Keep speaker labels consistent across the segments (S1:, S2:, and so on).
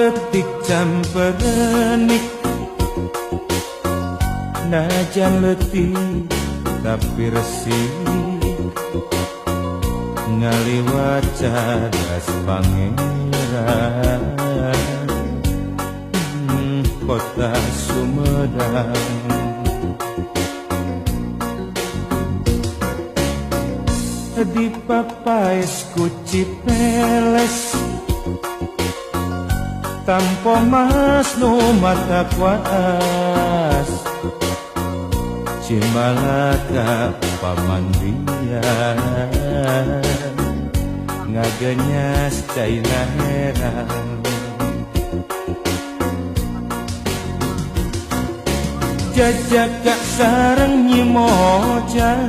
S1: letik camperenik, najan letik tapi resik, ngaliwat cadas pangeran kota Sumedang. Di papaes ku Cipeles, tampo mas nu mata kuas, Cimalaka pamandian, ngagenyas caina herang. Jajaka sareng Nyi Moja,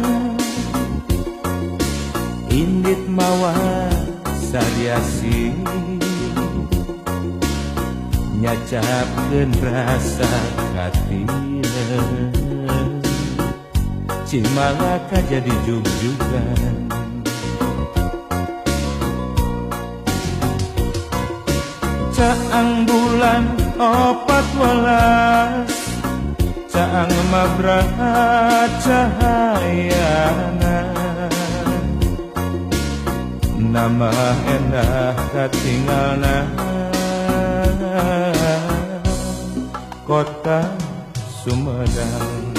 S1: indit mawa sariasi, nyacapkeun rasa katina, Cimalaka jadi jugjugan. Caang bulan 14, caang mabraha cahayana, nama endah katingalna kota Sumedang.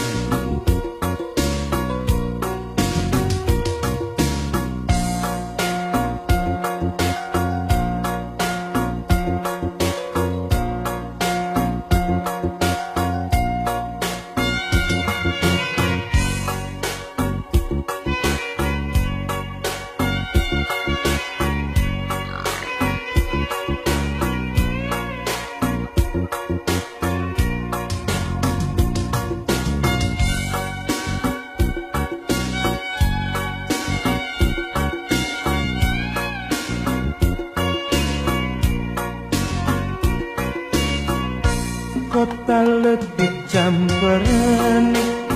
S1: Kota letik camperenik,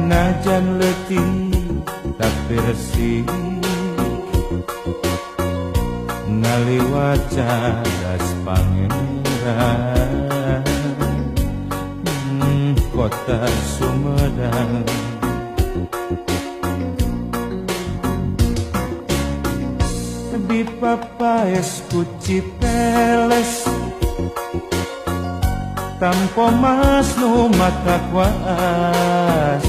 S1: najan letik tapi resik, ngaliwat cadas pangeran kota Sumedang. Di papaes ku Cipeles, tampo mas nu mata kuas,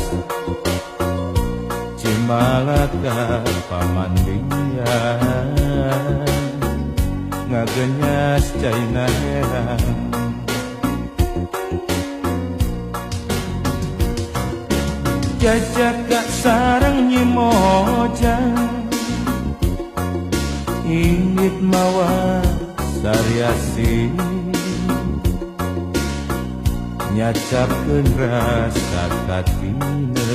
S1: Cimalaka pamandian, ngagenyas caina herang. Jajaka sareng Nyi Moja, indit mawa sariasi, nyacapkeun rasa katina,